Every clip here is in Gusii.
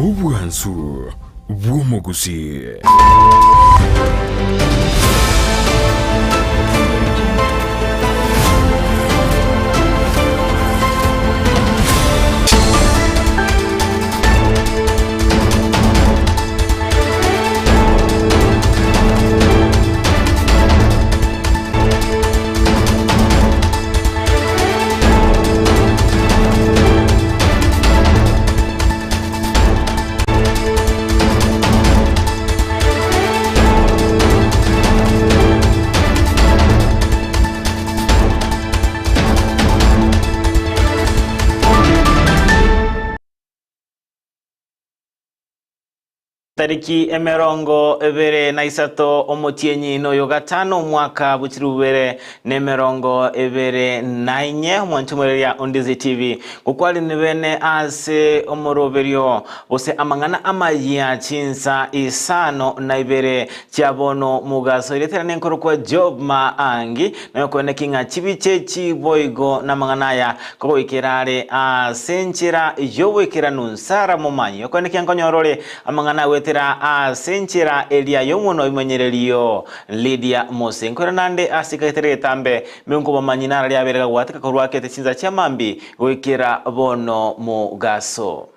Obwansu bw'omogusii. Tariki 23 omotienyi noyo gatano omwaka bwe chilifu bibere na 24, omwancho omoreria o Ndizi TV gokwarire bene ase omoroberio gose amang'ana amayia chinsa isano na ibere chia bono mogaso. Eretera nenkorokwa Job Maangi naye okoeneki ng'a chibiche echi boigo namang'ana aya Kogoikera are ase enchera y'oboikeranu, Sara momanyi okoenekia nkonyora ore amang'ana agoetera ase enchera eria y'omwana oimenyererio Lydia Mose. Nkoira nande ase ekegetere getambe, meunko obomanyi naro riabeire gagwateka korwa akete chinsa chia mambi goikera bono mogaso.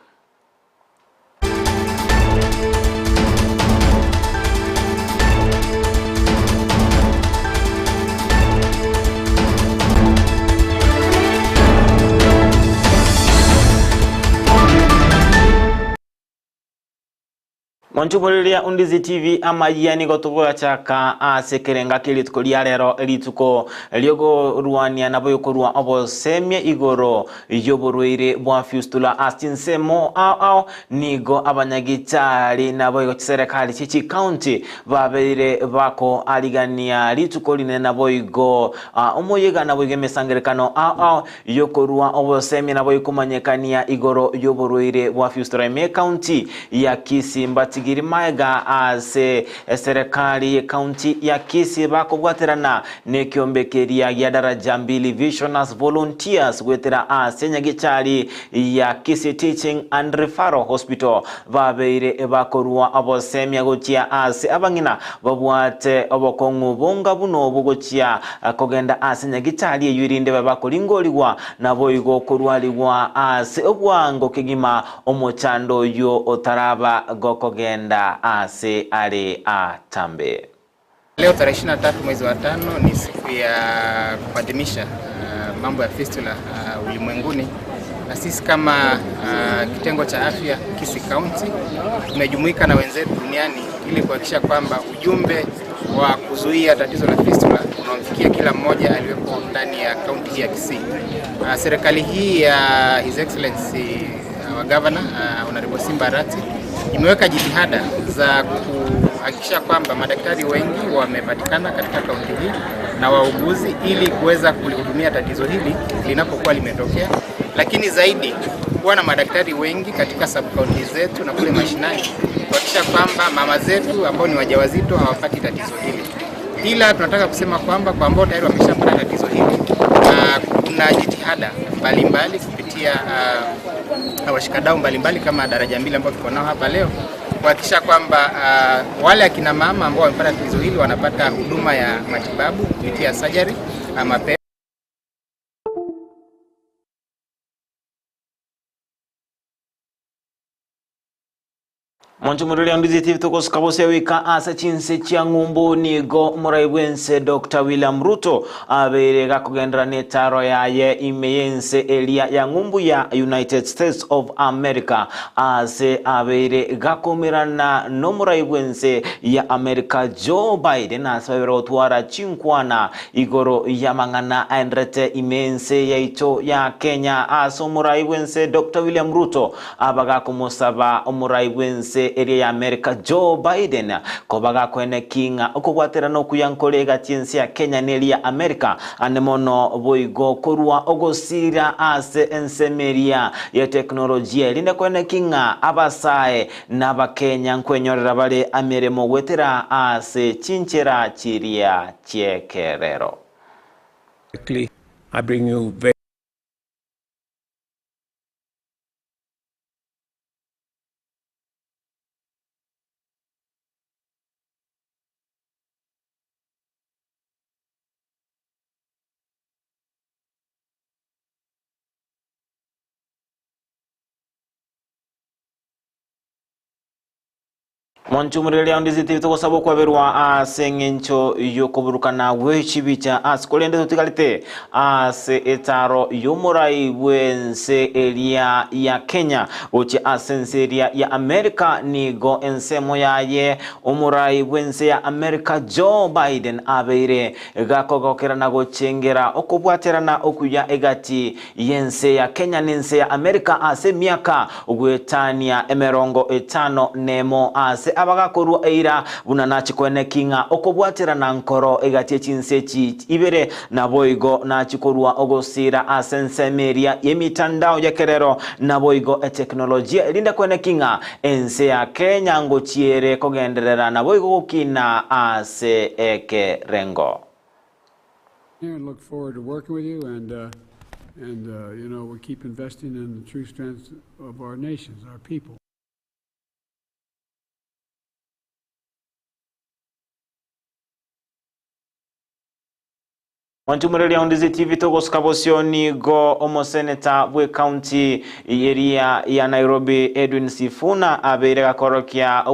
Monchumoriria Undizi TV amayia nigo togachaka ase ekerenga kia rituko ria rero rituko riokorwania nabo yokorwa obosemia igoro y'oborwaire bwa fistula ase chinsemo ao ao nigo abanyagitari naboigo chiserekari chie chikaunti babeire bakoarigania rituko rinene naboigo omoyega naboigo emesangerekano ao ao y'okorua obosemia naboigo komanyekania igoro y'oborwaire bwa fistula ime ekaunti ya Kisii mbatigiri maega ase eserekari y'ekaunti ya Kisii bakobwaterana Nekiombe keria gia Daraja Mbili Visioners Volunteers goetera ase nyagetari ya Kisii Teaching and Referral Hospital babeire bakorua obosemia gochia ase abang'ina babwate obokong'u bonga buna obo gochia kogenda ase nyagetari eyio erinde babe bakoringorigwa naboigo korwarigwa ase obwango kegima omochando oyio otaraba gokogenda ase are atambe. Leo tarehe 23 mwezi wa tano ni siku ya kuadhimisha uh, mambo ya fistula uh, ulimwenguni na sisi kama uh, kitengo cha afya Kisii County tumejumuika na wenzetu duniani ili kuhakikisha kwamba ujumbe wa kuzuia tatizo la fistula unamfikia kila mmoja aliyepo ndani ya kaunti hii ya Kisii. Uh, serikali hii ya His Excellency uh, Governor uh, Honorable Simba Arati imeweka jitihada za kuhakikisha kwamba madaktari wengi wamepatikana katika kaunti hii na wauguzi ili kuweza kulihudumia tatizo hili linapokuwa limetokea, lakini zaidi kuwa na madaktari wengi katika sub county zetu na kule mashinani kuhakikisha kwamba mama zetu ambao ni wajawazito hawapati tatizo hili. Ila tunataka kusema kwamba kwa ambao tayari wameshapata tatizo hili, kuna jitihada mbalimbali kupitia uh, washikadau mbalimbali kama daraja mbili ambao tuko nao hapa leo kuhakikisha kwamba uh, wale akina mama ambao wamepata tatizo hili wanapata huduma ya matibabu kupitia surgery mapema. Monto morore Ndizi TV togosuka bose goika ase chinse chia ng'umbu nigo omorai bw'ense Dr. William Ruto abeire gakogenderera netaro yaye ime y'ense eria ya ng'umbu ya United States of America ase abeire gakomerana nomorai bw'ense ya America Joe Biden ase babere gotwara chinkwana igoro y'amang'ana aenderete ime y'ense yaito ya Kenya ase omorai bw'ense Dr. William Ruto Abagakomosaba omorai bw'ense eria ya Amerika Joe Biden koba gakoeneki ng'a okobwaterana okuya nkore egati y'ense ya Kenya neria ya Amerika ande mono boigo korwa ogosira ase ensemo eria ye teknolojia erinde koeneki ng'a abasae na abakenya nkwenyorera bare ameremo goetera ase chinchera chiria chi'ekerero. I bring you Monchumureria onde zitibi togosaba okwaberwa ase eng'encho y'okoburukana gwe chibicha ase korende totigarete ase etaro y'omorai bw'ense eria ya Kenya gochia ase ense eria ya Amerika nigo ensemo yaye omorai bw'ense ya Amerika Joe Biden abeire gakogokerana gochengera okobwaterana okuya egati y'ense ya Kenya n'ense ya Amerika ase emiaka goetania 51 ase abagakorwa eira buna nachikoeneki ng'a okobwaterana nkoro egati y'echinse echi ibere naboigo nachikorwa ogosira ase ensemo eria y'emitandao y'ekerero naboigo eteknolojia erinde koeneki ng'a ense ya Kenya ngochiere kogenderera naboigo gokina ase ekerengo. And look forward to working with you, and we keep investing in the true strengths of our nations, our people. Mwanchumureria Ondizi TV togosuka bosio nigo omoseneta bwe county eria ya Nairobi Edwin Sifuna abeire gakorokia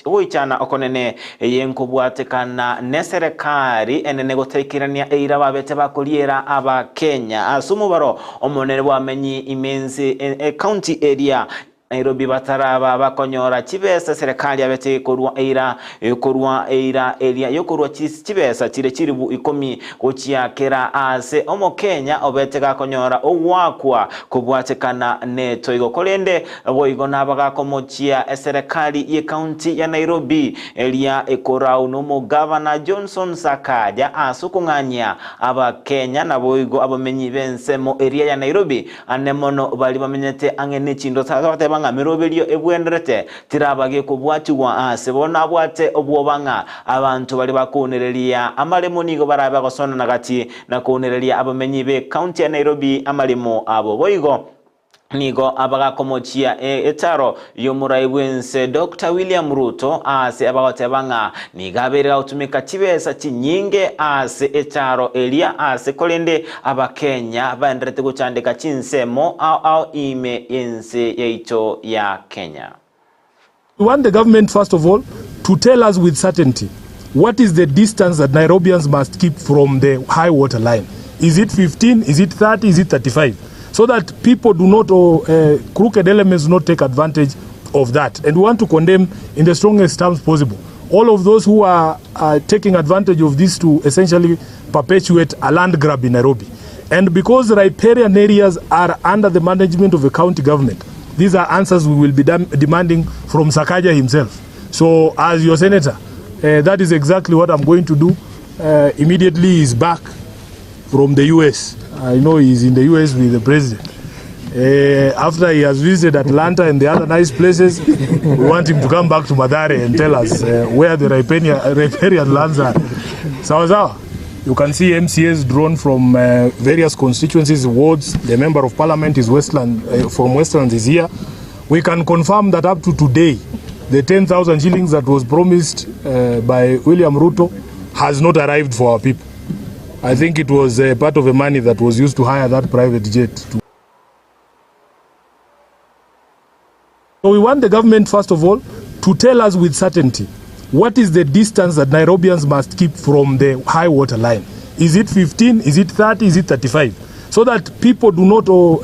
ogoichana okonene yenkobwatekana neserikali enene gotaikirania eira babete bakoriera abakenya ase omobaro omonene bwamenyi imensi county area Nairobi bataraba bakonyora chibesa serikali abete korwa eira korwa eira eria yokorwa chibesa chire chiribu 10 gochiakera ase omokenya obete gakonyora ogwakwa kobwatekana netoigo korende boigo nabagakomochia eserikali ye county ya Nairobi eria ekorau n'omogavana Johnson Sakaja ase okong'anyia abakenya naboigo abamenyi b'ensemo eria ya Nairobi ane mono bari bamenyete ang'e nechindo bateba ng'a miroberio ebwenderete tirabage kobwatigwa ase bono abwate obwoba ng'a abantu bari bakonereria amaremo nigo barabe bagosona na gati na konereria abamenyi be county ya Nairobi amaremo abo boigo nigo abagakomochia etaro y'omorai bwense Dr. William Ruto ase abagoteba ng'a nigo abeire gagotumeka chibesa chinyinge ase etaro eria ase korende abakenya baenderete gochandeka chinsemo ao ao ime ense yaito ya Kenya. We want the government, first of all, to tell us with certainty what is the distance that Nairobians must keep from the high water line. Is it 15? Is it 30? Is it 35? So that people do not, or crooked elements do not take advantage of that. And we want to condemn in the strongest terms possible all of those who are taking advantage of this to essentially perpetuate a land grab in Nairobi. And because riparian areas are under the management of the county government, these are answers we will be demanding from Sakaja himself. So as your senator, that is exactly what I'm going to do. Immediately he's back from the US. I know he's in the US with the president. After he has visited Atlanta and the other nice places, we want him to come back to Mathare and tell us where the riparian lands are. Sawa sawa. You can see MCAs drawn from various constituencies, wards. The member of parliament is Westland, from Westlands is here. We can confirm that up to today, the 10,000 shillings that was promised by William Ruto has not arrived for our people. I think it was part of the money that was used to hire that private jet. So we want the government, first of all, to tell us with certainty what is the distance that Nairobians must keep from the high water line. Is it 15? Is it 30? Is it 35? So that people do not, or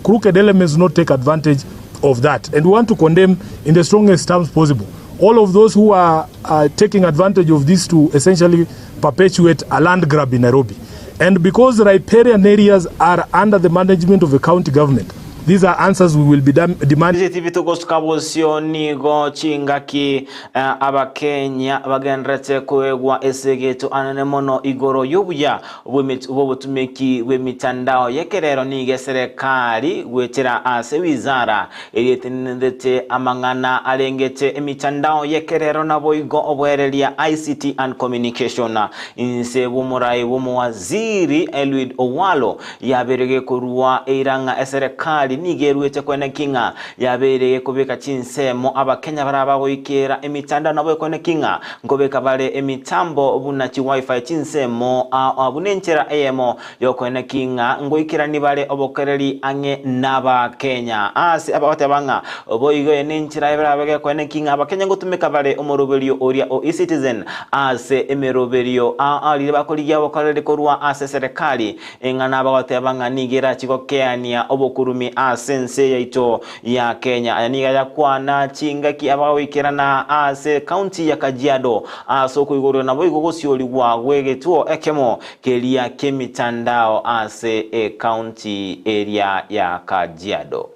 crooked elements do not take advantage of that. And we want to condemn in the strongest terms possible all of those who are taking advantage of this to essentially perpetuate a land grab in Nairobi. And because riparian areas are under the management of the county government, these are answers we will be demanding. TV tugosuka bosio nigo chingaki abakenya bagenderete kwegwa esegeto anene mono igoro y'obuya bw'obotumeki bw'emitandao y'ekerero nigo eserekari gwetera ase wizara erietenenete amang'ana arengete emitandao y'ekerero naboigo obwereria ICT and Communication inse bw'omorai bw'omowaziri Eliud Owalo yaberege korwa eirang'a eserekari eserekari nigo eruete koeneki ng'a yabeire gekobeka chinsemo Abakenya bare abagoikera emitandao nabo ekoeneki ng'a nkobeka bare emitambo buna chiWiFi chinsemo ao ao buna enchera eyemo yokoeneki ng'a ngoikerani bare obokereri ang'e n'Abakenya. Ase abagoteba ng'a boigo eye nenchera eberabe gekoeneki ng'a Abakenya ngotumeka bare omoroberio oria o eCitizen ase emeroberio ao ao riria bakorigia obokoreri korwa ase eserekari Eng'ana abagoteba ng'a nigo erachi gokeania obokurumi ase ense yaito ya Kenya. Aya nigo ayakwana chingaki abagoikerana ase county ya Kajiado ase okoigorwa naboigo gosiorigwa gw'egetuo ekemo keria ki'emitandao ase ecounty eria ya Kajiado.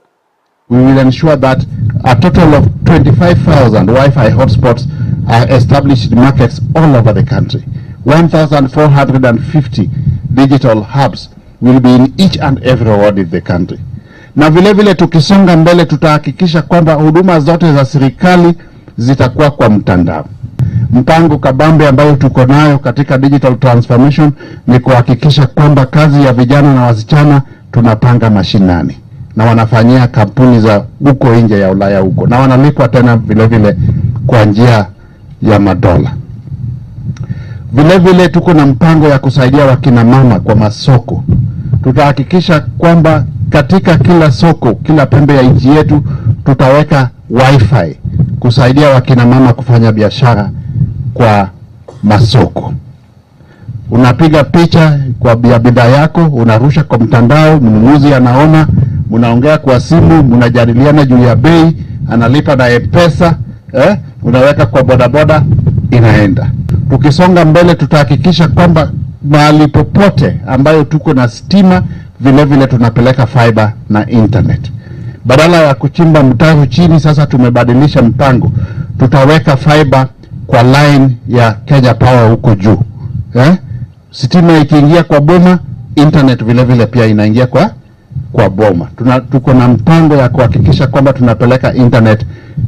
We will ensure that a total of 25,000 Wi-Fi hotspots are established in markets all over the country. 1,450 digital hubs will be in each and every ward in the country. Na vile vile tukisonga mbele tutahakikisha kwamba huduma zote za serikali zitakuwa kwa mtandao. Mpango kabambe ambayo tuko nayo katika digital transformation ni kuhakikisha kwamba kazi ya vijana na wasichana tunapanga mashinani na wanafanyia kampuni za huko nje ya Ulaya huko na wanalipwa tena vile vile kwa njia ya madola. Vile vile tuko na mpango ya kusaidia wakina mama kwa masoko. Tutahakikisha kwamba katika kila soko, kila pembe ya nchi yetu tutaweka wifi kusaidia wakina mama kufanya biashara kwa masoko. Unapiga picha kwa ya bidhaa yako, unarusha kwa mtandao, mnunuzi anaona, mnaongea kwa simu, mnajadiliana juu ya bei, analipa na M-Pesa, eh, unaweka kwa bodaboda, inaenda. Tukisonga mbele, tutahakikisha kwamba mahali popote ambayo tuko na stima, vile vile tunapeleka fiber na internet. Badala ya kuchimba mtaro chini, sasa tumebadilisha mpango, tutaweka fiber kwa line ya Kenya Power huko juu eh? Sitima ikiingia kwa boma, internet vile vile pia inaingia kwa kwa boma. Tuna, tuko na mpango ya kuhakikisha kwamba tunapeleka internet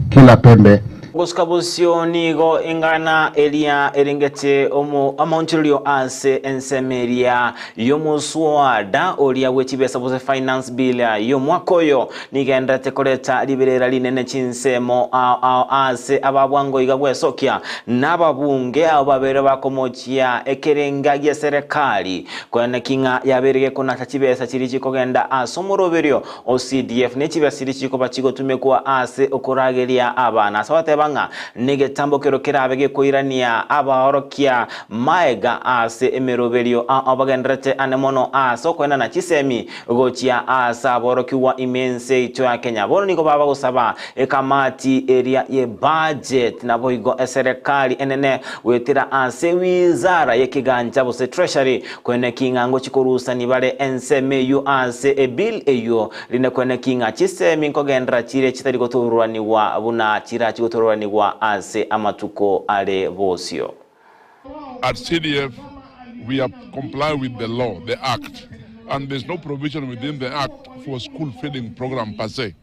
kila pembe. Gosuka bosio nigo engana eria erengete omo amaonchorio ase ensemo eria y'omoswada oria bwe chibesa bose finance bill y'omwaka oyo nigenderete koreta riberera rinene chinsemo ao ao ase ababwango iga gwesokia nababunge abo babere bakomochia ekerenga gia serikali koeneki ng'a yabere gekonacha chibesa chiri chikogenda ase omoroberio o CDF ne chibesa chiri chikoba chigotumekwa ase okorageria abana ase bateba ng'a negetambo kero kerabe gekoirania abaorokia maega ase emeroberio ao bagenderete ane mono ase okoenana chisemi gochia ase aborokiwa ime ense ito ya Kenya. Bono nigo babagosaba ekamati eria ye budget naboigo eserekari enene goetera ase wizara y'ekeganja gose treasury koeneki ng'a ngochikorusani bare ensemo eywo ase ebill eywo rinde koeneki ng'a chisemi nkogendera chire chitari gotororaniwa buna chirachi gotororaniwa ase amatuko are bosio. At CDF, we are comply with the law, the act, and there's no provision within the act for school feeding program per se.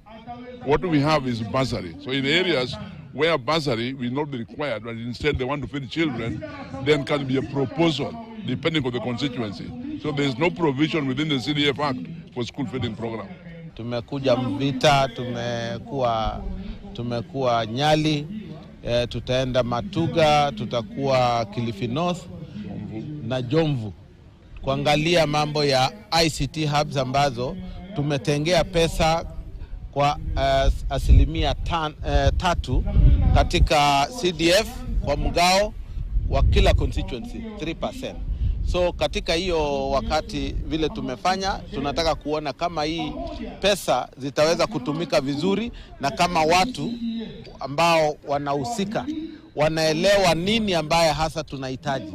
What we have is bursary. So in areas where bursary will not be required, but instead they want to feed children, then can be a proposal depending on the constituency. So there's no provision within the CDF Act for school feeding program. Tumekuja Mvita, tumekuwa tumekuwa Nyali, e, tutaenda Matuga, tutakuwa Kilifi North na Jomvu kuangalia mambo ya ICT hubs ambazo tumetengea pesa kwa uh, asilimia tan, uh, tatu katika CDF kwa mgao wa kila constituency 3%. So katika hiyo wakati vile tumefanya, tunataka kuona kama hii pesa zitaweza kutumika vizuri na kama watu ambao wanahusika wanaelewa nini ambaye hasa tunahitaji.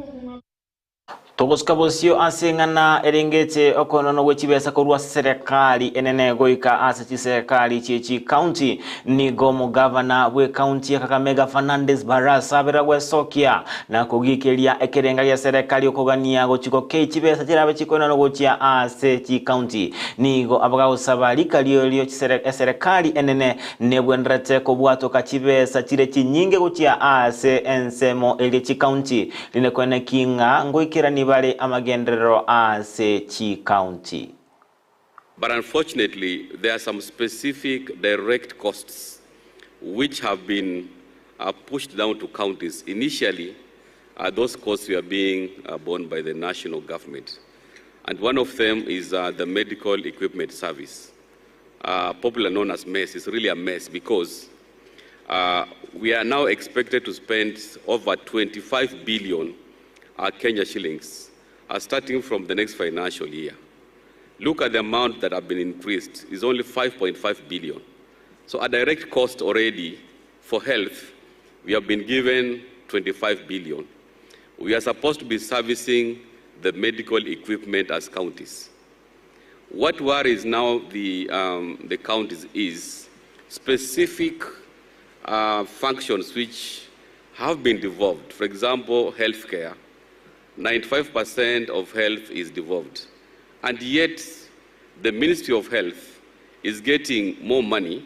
Togosuka bosio ase eng'ana erengete okoenana gwe chibesa korwa serikali enene goika ase chiserikali chie chikaunti nigo omogavana bwe ekaunti ya Kakamega Fernandes Barasa abera gwesokia na kogikeria ekerenga gia serikali okogania gochiko kei chibesa chirabe chikoenana gochia ase chikaunti nigo abagagosaba rika riorio eserikali enene nebwenderete kobwatoka chibesa chire chinyinge gochia ase ensemo erie chikaunti rinde koeneki ng'a ngoikerani bare amagenderero ase chikaunti. But unfortunately, there are some specific direct costs which have been uh, pushed down to counties. Initially, uh, those costs were being uh, borne by the national government. And one of them is uh, the medical equipment service, uh, popularly known as MES. It's really a mess because uh, we are now expected to spend over 25 billion uh, Kenya shillings uh, starting from the next financial year. Look at the amount that have been increased. It's only 5.5 billion. So a direct cost already for health, we have been given 25 billion. We are supposed to be servicing the medical equipment as counties. What worries now the, um, the counties is specific uh, functions which have been devolved. For example, healthcare. 95% of health is devolved. And yet, the Ministry of Health is getting more money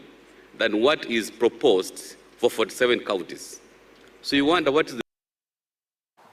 than what is proposed for 47 counties. So you wonder what is the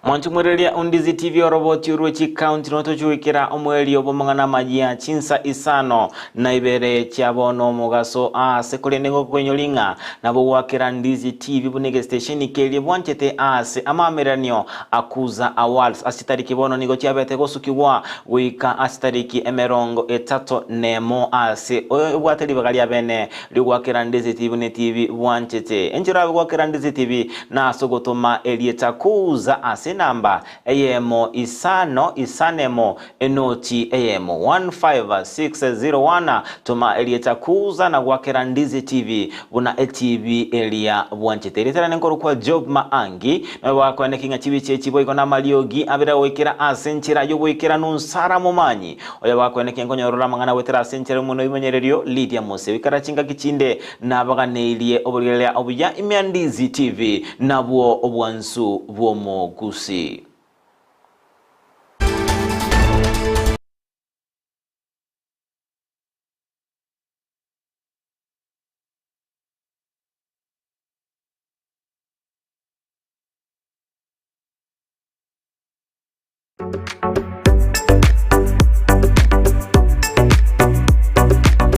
Mwanchumwereria Ondizi TV oroboti orwe chikaunti notochuikera omweri obomang'ana amaya chinsa isano na ibere chiabono omogaso ase korende gokwenyoria ng'a nabo gwakera Ndizi TV buna egestation keria bwanchete ase amameranio akuza awards ase chitariki bono nigo chiabete gosukigwa goika ase chitariki emerongo etato nemo ase obwate ribaga ria bene rigwakera Ndizi TV ne TV bwanchete enchera abe gwakera Ndizi TV na ase ogotoma erieta kuza ase namba eyemo isano isanemo enoti eyemo 15601 toma erieta kuza na gwakera Ndizi TV buna etv eria bwanchete erietera nenkoro kwa Job Maangi nawe wakwaneki ng'a chibichi echi boigo na amariogi abere goikera ase enchera yogoikera nonsara momanyi oyo wakwaneki nkonyorora amang'ana gwetera ase enchera mono imenyererio Lydia Mose wikara chingaki chinde nabaganeirie oborigereria obuya ime ya Ndizi TV nabwo obwansu bw'omogusi.